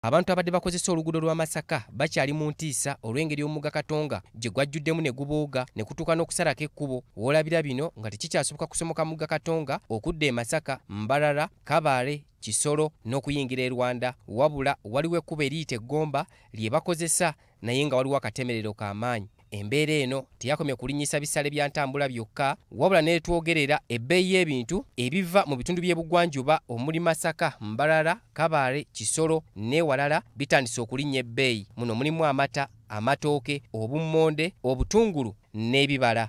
Abantu abadde bakozesa oluguudo lwa Masaka bakyali mu ntiisa olw'engeri omugga Katonga gye gwajjuddemu ne gubooga ne kutuuka n'okusalako ekkubo. W'olabira bino nga tekikyasoboka kusomoka mugga Katonga okudda e Masaka, Mbarara, Kabale, Kisoro n'okuyingira e Rwanda. Wabula waliwo ekkubo eriyita e Ggomba lye bakozesa naye nga waliwo akatemerero k'amaanyi. Embeera eno teyakomye kulinnyisa bisale bya ntambula byokka, wabula n'etwogerera ebbeeyi y'ebintu ebiva mu bitundu by'ebugwanjuba omuli Masaka, Mbarara, Kabale, Kisoro n'ewalala bitandise okulinnya ebbeeyi. Muno mulimu amata, amatooke, obummonde, obutungulu n'ebibala.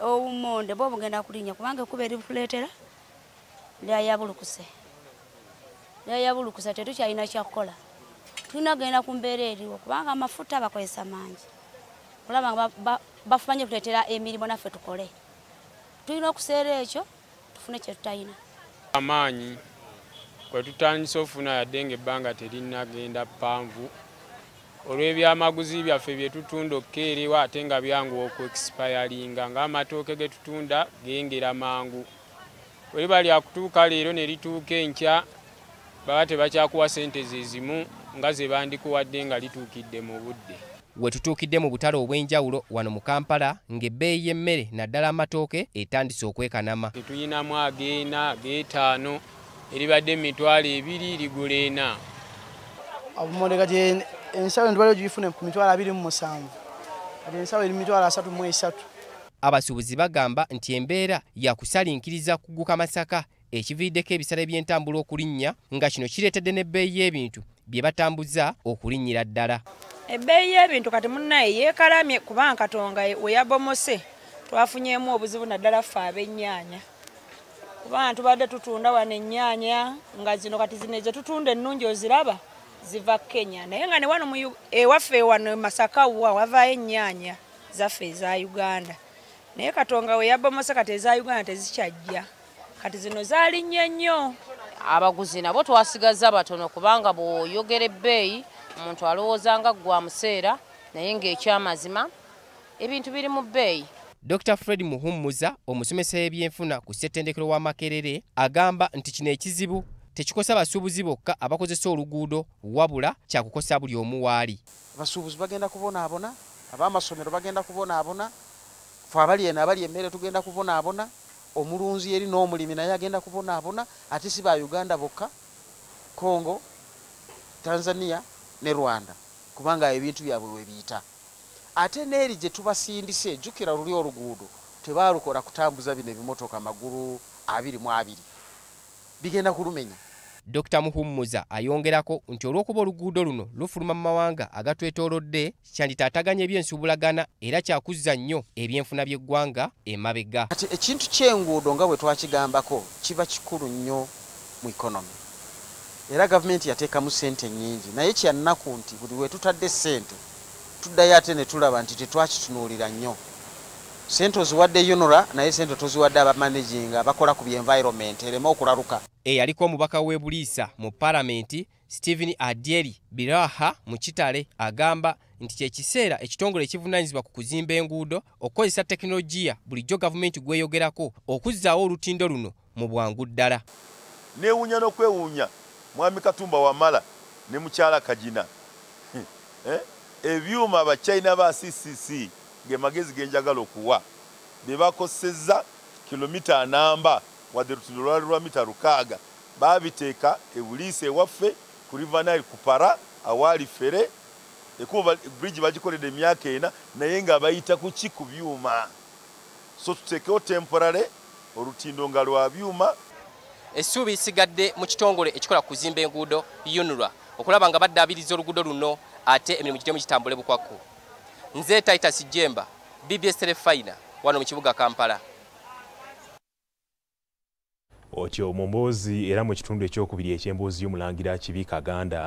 Obummonde bwo bugenda kulinnya kubanga ekkubo eribuleetera lyayabulukuse. Lyayabulukuse, tetukyalina kyakukola. Tulina kugenda ku mbeera eriwo kubanga amafuta bakozesa mangi. Kulaba nga bafumanye kuleetera emirimu naffe tukole. Tulina okuseera ekyo tufune kye tutalina. Amaanyi kwe tutandise ofuna yadde ng'ebbanga terinnagenda ppanvu olw'ebyamaguzi byaffe bye tutunda okukeerewa ate nga byanguwa okuexpiringa, ng'amatooke ge tutunda gengera mangu. Bwe liba lyakutuuka leero ne lituuka enkya, baba tebakyakuwa ssente ze zimu nga ze bandikuwadde nga lituukidde mu budde. We tutuukidde mu butale obw'enjawulo wano mu Kampala ng'ebbeeyi y'emmere naddala amatooke etandise okwekanama. Tetulinamu ag'ena, ag'etaano, eribadde 20,000 ligula 4. Obumonde kati ensawo entwale gifune ku 27,000, kati ensawo eri 33,000. Abasuubuzi bagamba nti embeera yakusalinkiriza kuguka Masaka ekiviiriddeko ebisale by'entambula okulinnya, nga kino kireetedde n'ebbeeyi y'ebintu bye batambuza okulinnyira ddala. Ebbeeyi y'ebintu kati munnaye yeekalamye kubanga Katonga we yabomose twafunyeemu obuzibu naddala ffe ab'ennyaanya, kubanga tubadde tutunda wano ennyaanya nga zino kati zino ze tutunda ennungi oziraba ziva Kenya, naye nga ne wano ewaffe wano Masaka wa wavaayo ennyaanya zaffe eza Uganda, naye Katonga we yabomose kati eza Uganda tezikyajja, kati zino zaalinnye nnyo. Abaguzi nabo twasigaza batono kubanga bw'oyogera ebbeeyi omuntu alowooza nga gwa museera, naye ng'ekyamazima ebintu biri mu bbeeyi. Dr. Fred Muhumuza, omusomesa w'ebyenfuna ku ssettendekero wa Makerere, agamba nti kino ekizibu tekikosa basuubuzi bokka abakozesa oluguudo, wabula kyakukosa buli omu waali. Abasuubuzi bagenda kubonaabona, ab'amasomero bagenda kubonaabona, ffe abali eno abali emmere tugenda kubonaabona, omulunzi eri n'omulimi naye agenda kubonaabona, ate si ba Uganda bokka, Congo, Tanzania ne Rwanda, kubanga ebintu byabwe we biyita. Ate n'eri gye tubasindise, jjukira luli oluguudo tebaalukola kutambuza bino ebimotoka magulu 22, bigenda kulumenya. Dr. Muhumuza ayongerako nti olw'okuba oluguudo luno lufuluma mu mawanga agatwetoolodde kyanditaataganya ebyensuubulagana era kyakuzza nnyo ebyenfuna by'eggwanga emabega. Kati ekintu ky'enguudo nga bwe twakigambako kiba kikulu nnyo mu economy, era gavumenti yateekamu ssente nnyingi, naye kyannaku nti buli we tutadde ssente tuddayo ate ne tulaba nti tetwakitunuulira nnyo. Ssente oziwadde UNRA, naye ssente toziwadde abamanaginga abakola ku by'environment ereme okulaluka. Eyaliko omubaka w'e Buliisa mu Palamenti Stephen Adieri Biraha mu Kitale agamba nti kye kiseera ekitongole ekivunaanyizibwa ku kuzimba enguudo okukozesa tekinologiya bulijjo gavumenti gweyogerako okuzzaawo olutindo luno mu bwangu ddala. Neewuunya n'okwewuunya Mwami Katumba Wamala ne mukyala Kagina, ebyuma Abachina ba CCC ge magezi ge njagala okuwa be bakosezza kilomita 4 wadde lutindo lwali lwa mita 6, baabiteeka e Buliisa ewaffe ku River Nile ku Para awaali fere ekuba bridge bagikoledde emyaka 4, naye nga bayita ku ki ku byuma. So tuteekewo temporary olutindo nga lwa byuma. Essuubi lisigadde mu kitongole ekikola ku kuzimba enguudo UNRA okulaba nga baddaabiriza oluguudo luno ate emirimu gitemu gitambule bukwakku. Nze Titus Jemba, BBS Terefayina wano mu kibuga Kampala. Otyo mu mboozi era mu kitundu ekyokubiri eky'emboozi y'omulangira Kibi Kaganda.